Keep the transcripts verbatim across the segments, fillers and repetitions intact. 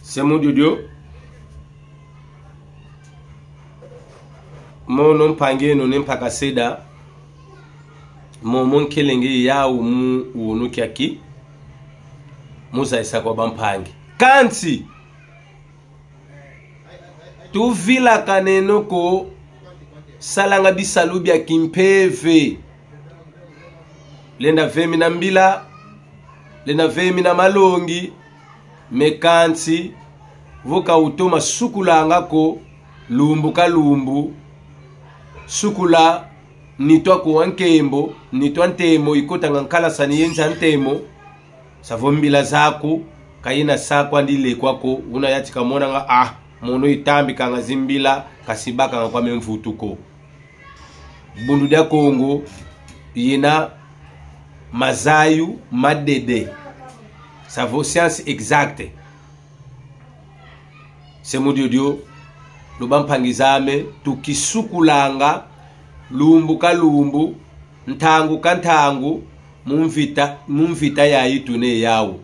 Se mu diodio, mono mpangi eno Ne Mpaka Seda, momo nkelenge yau mu wunu kiaki, mu zayisa kwa bampangi. Kansi, tuvilakaneno ko salanga bisalu bia kimpeve. Lenda ve mina mbila, lenda ve mina malongi, mais kansi vo ka utoma sukulanga ko lumbu ka lumbu, sukula nitu aku wa nkembo, nitu a ntemo ikotanga nkalasani ye nza ntemo, sa vo mbila zaku ka ina sa kwandi lekwa ko, una yantika monanga, ah, mono itambikanga zimbila, ka si bakanga kwame mvutu ko. Bundu dia Kongo yena mazayu madede. Sa vo science exacte. Se mu diodio, lu bampangi zame, tukisukulanga lumbu ka lumbu, ntangu ka ntangu, mu mvita, mu mvita yayi tuna ye yau.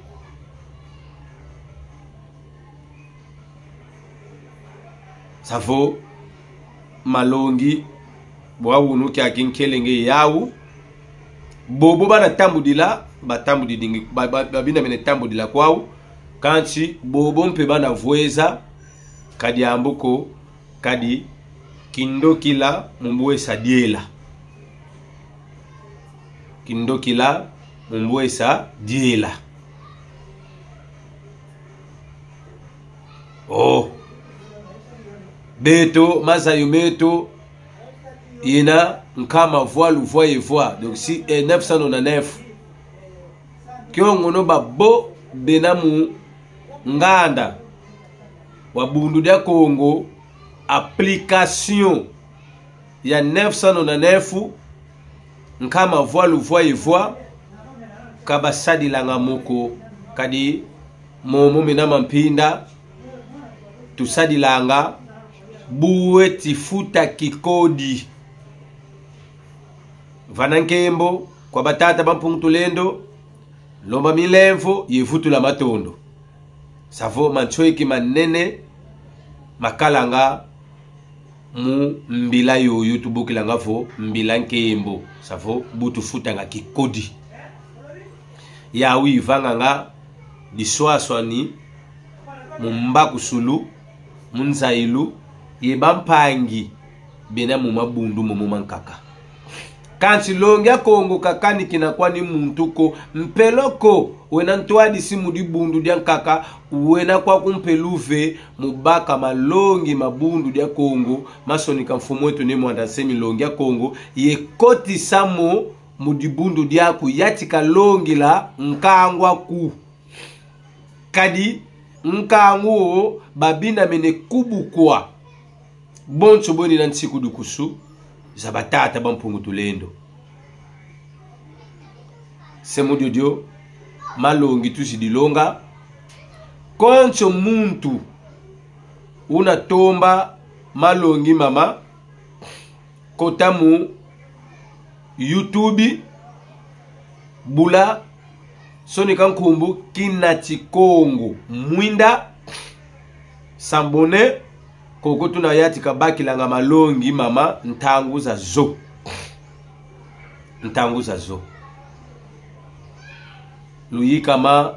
Sa vo malongi bwa wunu kiaki nkelenge yau. Bobo bana tambudila, batambudidingi, ba, ba, babinamene tambudila kwau. Kansi bobo mpe bana vweza, ka diambu ko, kadi kindokila mu mbwesa diela. Kindokila mu mbwesa diela. Oh. Beto, mazayu meto, yena nkama vwa luvwa ye vwa. Donc, si, eh, neuf cent nonante-neuf. Kiongono babo bena mu nganda wa Bundu dia Kongo, application ya neuf cent nonante-neuf, nkama vwa luvwa ye vwa, ka basadilanga mo ko, kadi momo mina mampinda tusadilanga, bu weti futa kikodi. Vana nkembo kwa batata ba Mpungu Tulendo, lomba milemvo ye vutula matondo. Sa vo mansweki manene makalanga mu mbila yoyo tubokilanga vo mbila nkembo. Sa vo bu tufutanga kikodi. Yau ivanganga diswaswani mu mbakusulu, mu nzayilu ye bampangi bena mu mabundu momo mankaka. Kansi longi a Kongo ka kanikina kwani muntu ko, mpeleko wena ntwadisi mu dibundu dia nkaka, wena kwaku mpe luve mu baka malongi ma Bundu dia Kongo, masonika mfumu eto Ne Muanda Nsemi longi a Kongo, ye kotisa mo mu dibundu diaku, yantika longila nkangu aku. Kadi nkangu wo babinamene kubukwa bonso bweni na nsiku dukusu za batata ba Mpungu Tulendo. Se mu diodio, malongi tuzidi longa. Konso muntu una tomba malongi mama, kota mu YouTube, bula, sonika nkumbu Kina Kikongo mwinda, s'abonner, koko tuna yantika bakilanga malongi mama ntangu zazo. Ntangu zazo. Luyikama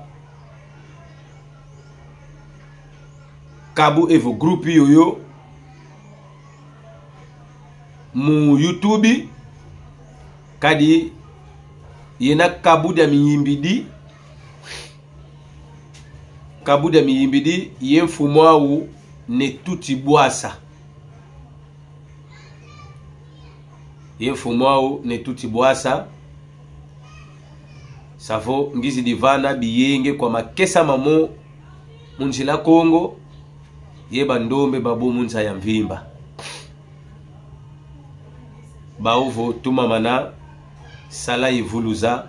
Kabu Evo Group yoyo mu YouTube, kadi yena Kabu dia Miyimbidi, Kabu dia Miyimbidi ye mfumu au Ne Tuti Bwasa. Ye mfumu au Ne Tuti Bwasa. Sa vo ngizidi vana biyenge kwa makesa mamo mu Nzila Kongo ye bandombe babo mu nza ya mvimba. Bau vo tumamana sala ivuluza.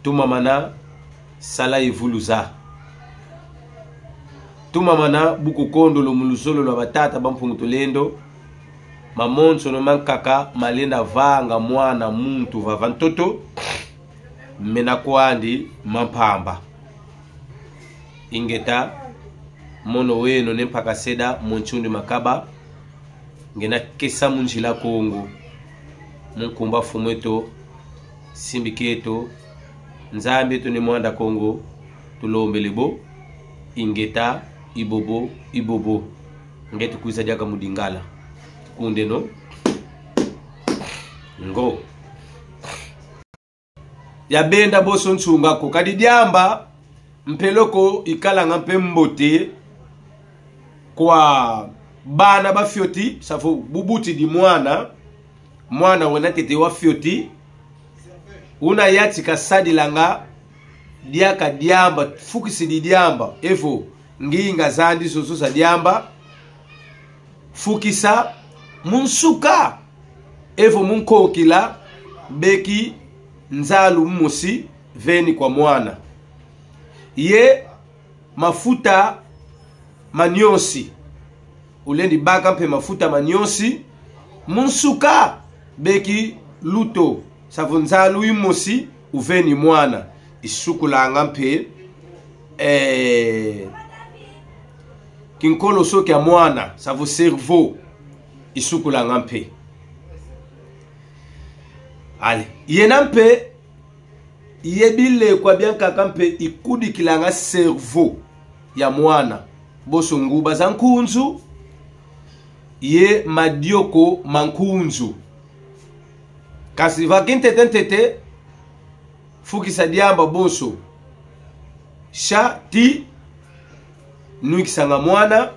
Tumamana sala ivuluza. Tumamana bu kukondolo mu luzolo lwa batata ba Mpungu Tulendo, mamonsono mankaka malenda vanga mwana muntu vava ntoto, mena kwandi ma mpamba. Ingeta, mono weno Ne Mpaka Seda, Monchundi Makaba, ngienda kesa mu nzila Kongo. Mu nkumbu a Mfumu eto, Simbi Kieto, Nzambi eto Ne Mwanda Kongo, tulombele bo, ingeta, ibobo, ibobo. Nge tukwiza diaka mu Lingala. Kundeno. Ngo. Ya benda bonso nsunga ko. Kadi diamba, mpeleko ikalanga mpe mbote kwa bana ba fioti, sia vo bu butidi mwana, mwana wena ntete wa fioti, una yantika sadilanga diaka diamba, fukisidi diamba, evo nginga zandi zozo za diamba, fukisa mu nsuka, evo mu nkokila, beki nzalu mosi, veni kwa mwana. Ye mafuta ma nionsi. Ulendi baka mpe mafuta ma nionsi. Mu nsuka, beki luto, sia vo nzalu imosi, uveni mwana. Isukulanga mpe, eh, kinkoloso kia mwana, sia vo cerveau. Isukulanga mpe. Allez, yena mpe, ye bilekwa bia nkaka mpe ikudikilanga cerveau ya mwana. Bonso nguba za nkunzu, ye madioko ma nkunzu. Kansi va kintete ntete, fukisa diamba bonso, sia ti nwikisanga mwana,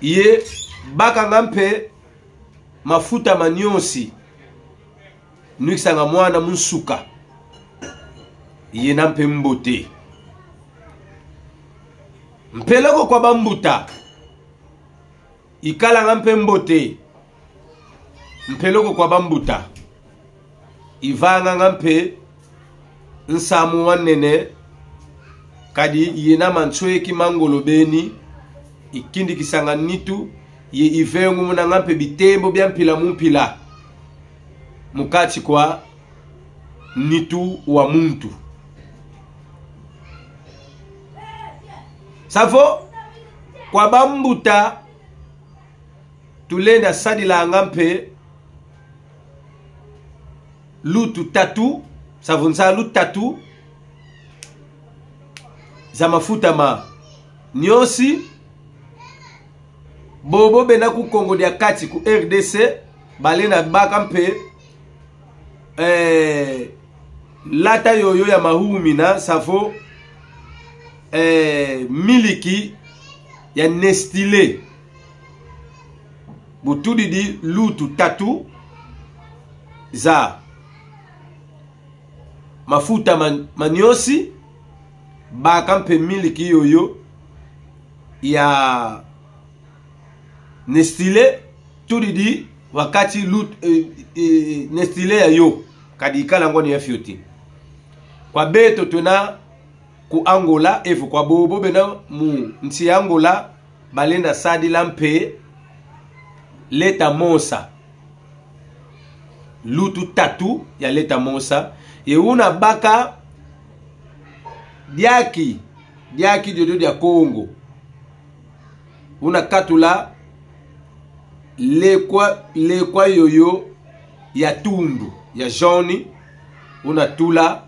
ye bakanga mpe mafuta ma nionsi, nwikisanga mwana mu nsuka. Yena mpe mbote. Mpeleko kwa bambuta, ikalanga mpe mbote. Mpeleko kwa bambuta, ivanganga mpe nsamu wa nene, kadi yena mansweki ma ngolo beni, ikindikisanga nitu, ye ivengumunanga mpe bitembo bia mpila mu mpila mu kati kwa nitu wa muntu. Sia vo kwa bambuta, tulenda sadilanga mpe lutu tatu, sia vo nzalu tatu za mafuta ma nionsi. Bobo bena ku Kongo dia Kati, ku R D C, balenda baka mpe, eh, lata yoyo ya mahumi na, sia vo, eh, miliki ya Nestlé. Bu tudidi lutu tatu za mafuta ma, ma nionsi, baka mpe miliki yoyo ya Nestlé, tudidi wa kati lut-, eh, eh, Nestlé yayo, kadi ikala ngwani ya fioti. Kwa beto twena ku Angola, evo kwa bobo bena mu nsi ya Angola, balenda sadila mpe leta monsa. Lutu tatu ya leta monsa. Ye una baka diaki, diaki diodio dia Kongo. Una katula lekwa, lekwa yoyo ya tundu, ya jaune, una tula,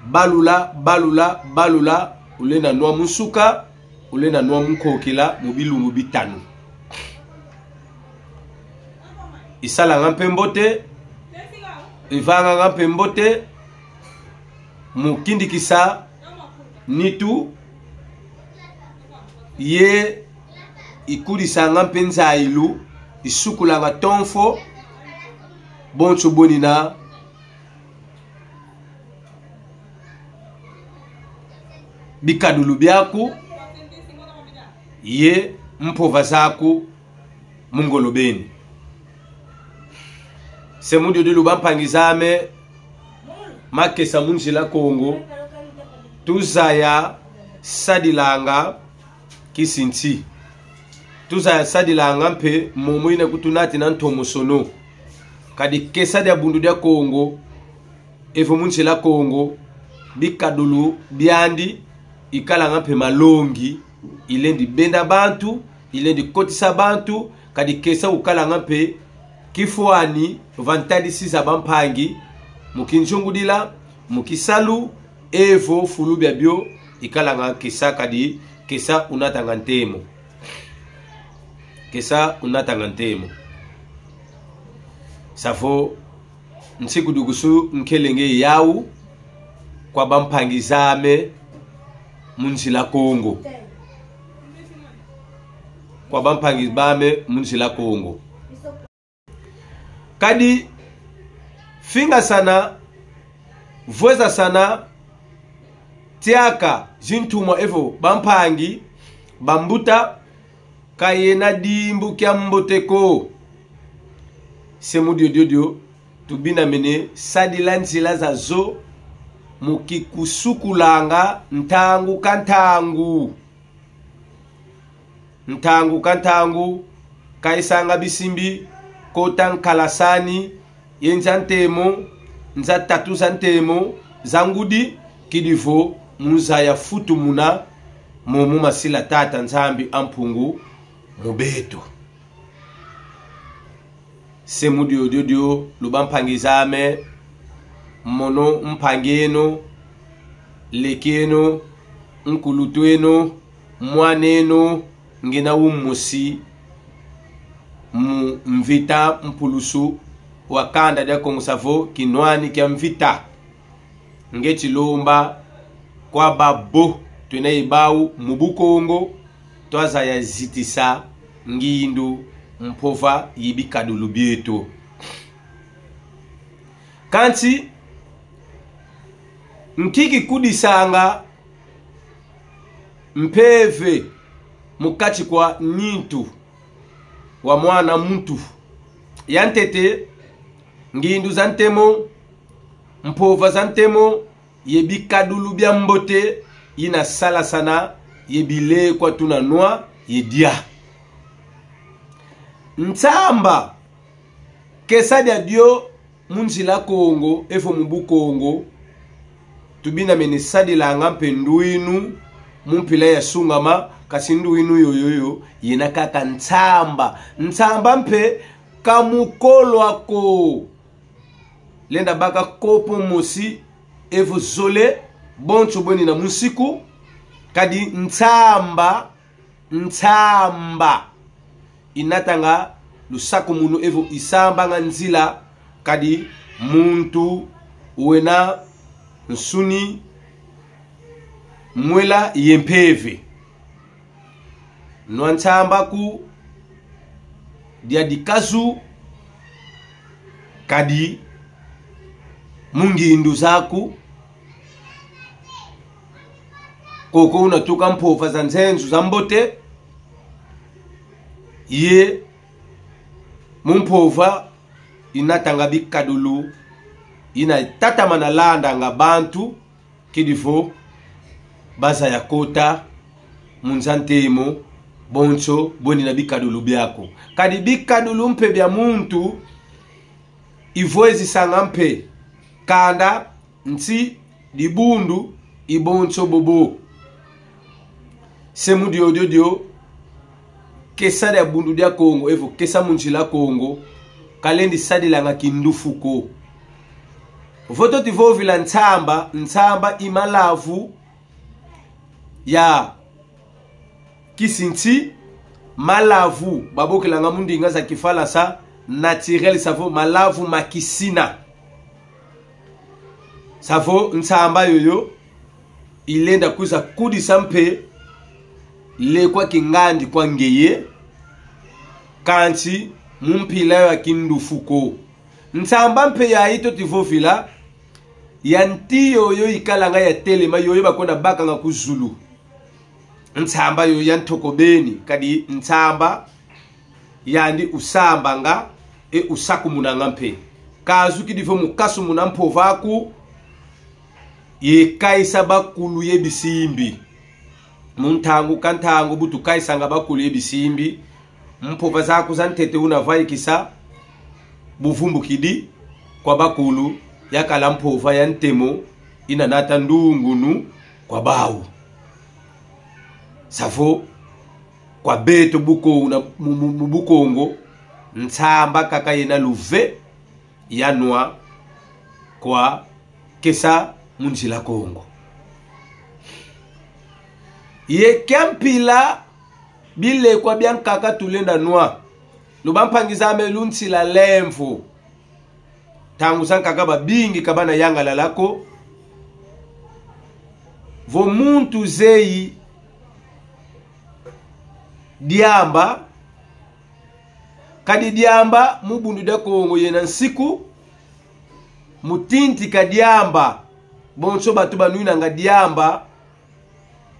balula, balula, balula, ulenda nwa mu nsuka, ulenda nwa mu nkokila mu bilumbu bitanu. Isalanga mpe mbote, ivanganga mpe mbote mu kindikisa nitu, ye ikudisanga mpe nzayilu, isukulanga tomfo, bonso bwenina bikadulu biaku ye mpova zaku mu ngolo beni. Se mu diodio lu, bampangi zame, makesa mu nzila Kongo, tuzaya sadilanga kisi nsi. Tuzaya sadilanga mpe momo ina kutunatina ntomosono. Kadi kesa dia Bundu dia Kongo, evo mu nzila Kongo, bikadulu biandi ikalanga mpe malongi, ilendi benda bantu, ilendi kotisa bantu, kadi kesa ukalanga mpe kifwani va ntadisi za bampangi, mu kinzungudila, mu kisalu, evo fulu biabio ikalanga kesa, kadi kesa unatanga ntemo. Kesa unatanga ntemo. Savo nsiku dukusu nkelenge yau kwa bampangi zame mu nzila Kongo. Kwa bampangi bame mu nzila Kongo. Kadi fingasana, vwezasana, tiaka zintumwa evo bampangi, bambuta, ka yena dimbu kia mbote ko. Se mu diodiodio, tubinamene sadila nzila zazo mu kikusukulanga ntangu ka ntangu. Ntangu ka ntangu, kaisanga bisimbi, kota nkalasani, ye nza ntemo, nza tatu za ntemo, za ngudi, kidi vo mu zaya futumuna, momo masila Tata Nzambi a Mpungu mu beto. Se mu diodiodio, lubampangi zame, mono mpangi eno, leki eno, nkulutu eno, mwana eno, ngina umosi mu mvita mpulusu wa kanda dia Kongo, savo kinwani kia mvita. Ngieti lomba kwa babo twena ye bau mu Bukongo, twazaya zitisa ngindu, mpova ye bikadulu bieto. Kansi nki kikudisanga mpeve mu kati kwa nintu wa mwana muntu? Ya ntete, ngindu za ntemo, mpova za ntemo, ye bikadulu bia mbote ina salasana ye bilekwa tuna nwa ye dia. Nsamba, kesa dia dio mu nzila Kongo evo mu Bukongo, tubinamene sadilanga mpe ndu inu mu mpila ya sungama, kansi ndu inu yoyoyo yena kaka nsamba. Nsamba mpe ka mu kolwa ko. Lenda baka kopo mosi evo zole, bonso bwenina mu nsiku, kadi nsamba, nsamba inatanga lusakumunu evo isambanga nzila, kadi muntu wena nsuni, mwela ye mpeve. Nwa nsamba ku dia dikazu, kadi mu ngindu zaku, koko unatuka mpova za nzenzu za mbote, ye mu mpova inatanga bikadulu, ina tatamana landanga bantu, kidi vo bazaya kota mu nza ntemo, bonso bwenina bikadulu biaku. Kadi bikadulu mpe bia muntu ivwezisanga mpe kanda, nsi, dibundu, i bonso bobo. Se mu diodio dio, kesa dia Bundu dia Kongo evo kesa mu nzila Kongo, kalendi sadilanga kindufu ko. Vo tweti vovila nsamba, nsamba i malavu ya kisinsi, malavu babokelanga mu ndinga za Kifalansa naturel, savo malavu ma kisina. Savo nsamba yoyo ilenda kwiza kudisa mpe lekwa kingandi kwa ngeye, kansi mu mpila ya kindufu ko. Nsamba mpe yayi tweti vovila, ya nti yoyo ikalanga ya telema, yoyo bakwenda bakanga ku zulu. Nsamba yoyo ya ntoko beni, kadi nsamba yandi usambanga e usakumunanga mpe. Kazukidi vo mu kasumuna mpova aku, ye kaisa bakulu ye bisimbi. Mu ntangu ka ntangu bu tukaisanga bakulu ye bisimbi, mpova zaku za ntete una vaikisa, buvumbukidi kwa bakulu, yakala mpova ya ntemo ina nata ndungunu kwa bau. Savo, kwa beto Bukongo, na mu, mu, mu Bukongo, nsamba kaka yena luve ya nwa kwa kesa mu nzila Kongo. Ye kia mpila bilekwa bia nkaka tulenda nwa. Luba mpangi zame, lunsila lemvo. Ntangu za nkaka babingi ka bana yangalala ko. Vo muntu zeyi diamba, kadi diamba mu Bundu dia Kongo yena nsiku, mu tintika diamba, bonso bantu banwinanga diamba,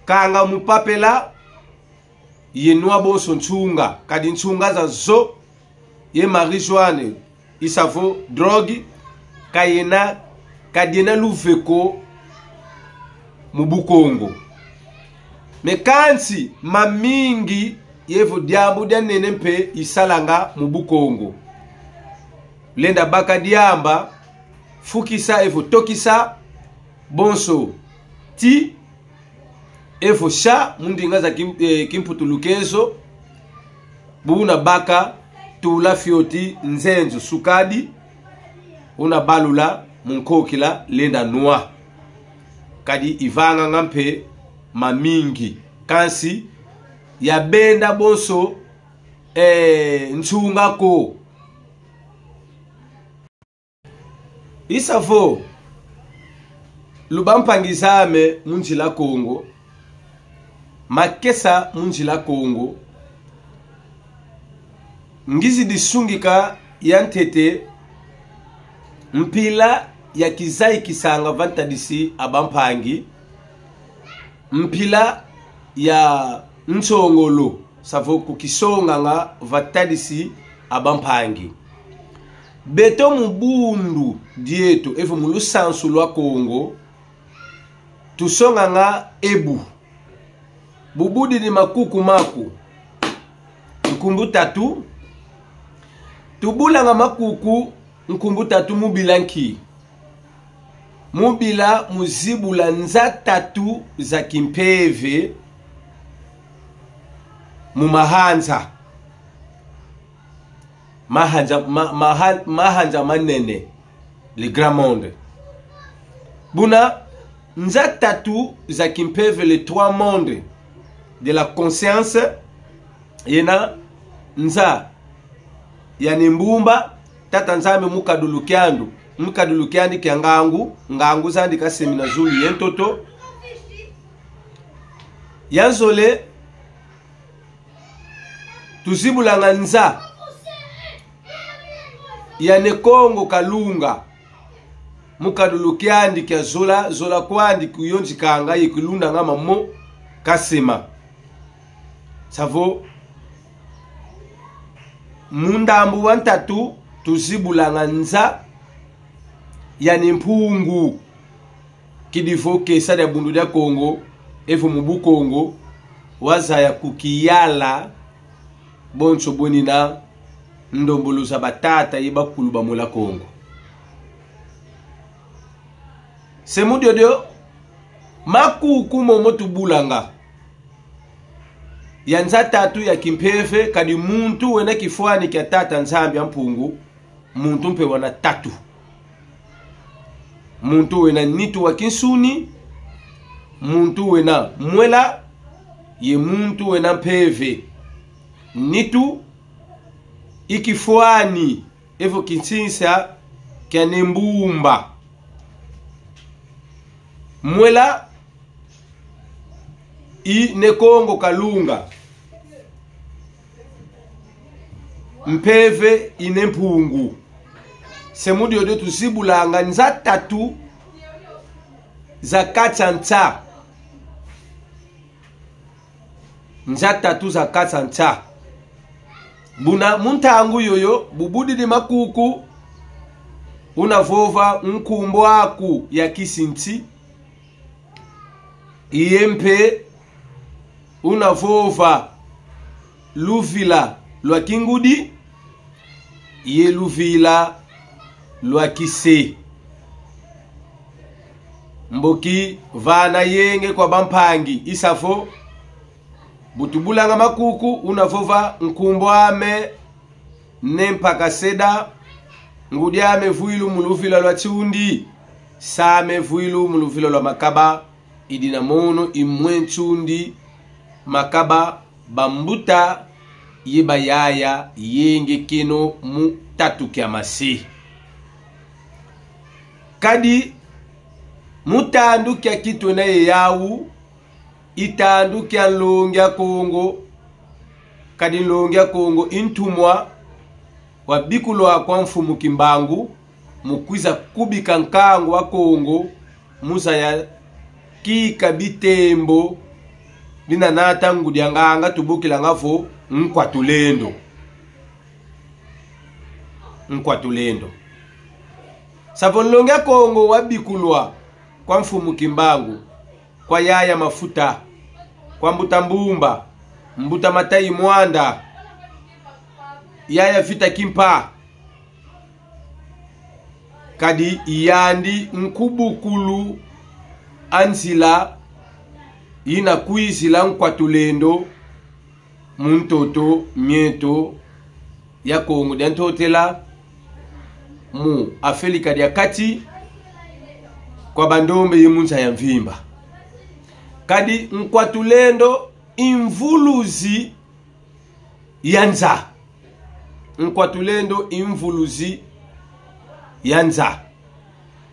kanga mu papela, ye nwa bonso nsunga, kadi nsunga zazo ye marijuana, i savo drogue, ka yena, ka diena luve ko mu Bukongo. Mais kansi mamingi, yevo diambu dia nene mpe isalanga mu Bukongo. Lenda baka diamba, fukisa evo tokisa, bonso ti, evo sha mu ndinga za kim-, eh, kimputulukezo. Bu una baka, tula fioti nzenzo sukadi, una balula mu nkokila, lenda nwa. Kadi ivanganga mpe mamingi. Kansi ya benda bonso, eh, nsunga ko. I savo, luba mpangi zame mu nzila Kongo, makesa mu nzila Kongo, ngizidi sungika ya ntete mpila ya kizayikisanga va ntadisi a bampangi, mpila ya nsongolo, savo kukisonganga va ntadisi a bampangi. Beto mu Bundu dieto, evo mu lusansu lwa Kongo, tusonganga ebu. Bu budidi makuku maku nkumbu tatu, tubulanga makuku nkumbu tatu mu bila nki? Mu bila mu zibula nza tatu za kimpeve mu mahanza. Mahanza, ma, maha-, mahanza manene, le grand monde. Buna nza tatu za kimpeve, les trois mondes de la conscience, yena nza ya Ne Mbumba, Tata Nzambi mu kadulu kiandu, mu kadulu kiandi kia ngangu, ngangu zandi kasemi na zulu ye ntoto. Ya nzole, tuzibulanga nza ya Ne Kongo Kalunga, mu kadulu kiandi kia zola, zola kwandi kuyonzikanga ye kulundanga mamo kasema. Savo, mu ndambu wa ntatu, tuzibulanga nza ya Ne Mpungu. Kidi vo kesa dia Bundu dia Kongo, evo mu Bukongo, wazaya kukiyala bonso bwenina ndombolo za batata ye bakulu ba Mwela Kongo. Se mu diodio, makuku momo tubulanga ya nza tatu ya kimpeve, kadi muntu wena kifwani kia Tata Nzambi a Mpungu, muntu mpe wena tatu. Muntu wena nitu wa kinsuni, muntu wena mwela, ye muntu wena mpeve. Nitu i kifwani, evo kinsinsa kia Ne Mbumba. Mwela i Ne Kongo Kalunga. Mpeve i Ne Mpungu. Se mu diodio tuzibulanga nza tatu za kati a nza. Nza tatu za kati a nza. Buna mu ntangu yoyo, bu budidi makuku, una vova nkumbu aku ya kisinti, ye mpe una vova luvila lwa kingudi ye luvila lwa kise. Mboki vana yenge kwa bampangi, i savo, Bu tubulanga makuku, una vova: nkumbu ame Ne Mpaka Seda, ngudi ame vuilu mu luvila lwa Nsundi, se ame vuilu mu luvila lwa Makaba. I dina mono i mwe Nsundi, Makaba, bambuta ye bayaya yenge kieno mu tatu kia mase. Kadi mu tandu kia ki twena ye yau, i tandu kia Nlongi a Kongo. Kadi Nlongi a Kongo i ntumwa wa bikulwa kwa Mfumu Kimbangu, mu kwiza kubika nkangu wa Kongo, mu zaya kika bitembo bina nata ngudi a nganga tubokilanga vo Nkwa Tulendo. Nkwa Tulendo. Se vo Nlongi a Kongo wa bikulwa kwa Mfumu Kimbangu, kwa yaya Mafuta, kwa Mbuta Mbumba, Mbuta Matayi Mwanda, yaya Vita Kimpa. Kadi yandi nkubukulu a nzila yina kwizila Nkwa Tulendo mu ntoto mieto ya Kongo dia Ntotela, mu Afelika dia Kati, kwa bandombe ye mu nza ya mvimba. Kadi Nkwa Tulendo i mvuluzi ya nza. Nkwa Tulendo i mvuluzi ya nza.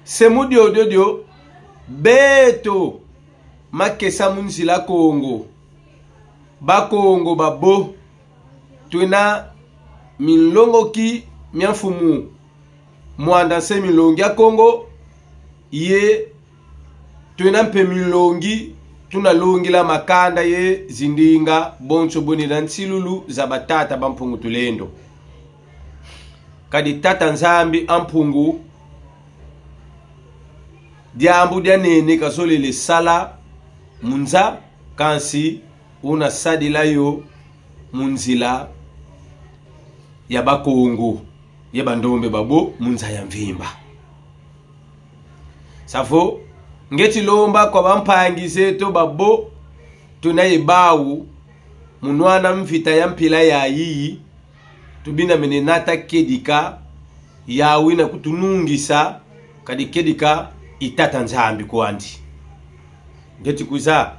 Se mu diodio beto makesa mu nzila Kongo, Bakongo babo, twena minlongoki mia Mfumu Mwanda Nsemi, Nlongi a Kongo, ye twena mpe minlongi tuna longila makanda ye zindinga, bonso bwena nsilulu za batata ba Mpungu Tulendo. Kadi Tata Nzambi a Mpungu, diambu dia nene kazolele sala mu nza, kansi una sadila yo mu nzila ya Bakongo ye bandombe babo mu nza ya mvimba. Se vo ngieti lomba kwa bampangi zeto babo, twena ye bau mu nwana mvita ya mpila yayiyi, tubinamene nata kedika, yau ina kutunungisa, kadi kedika i Tata Nzambi kwandi. Ngieti kwiza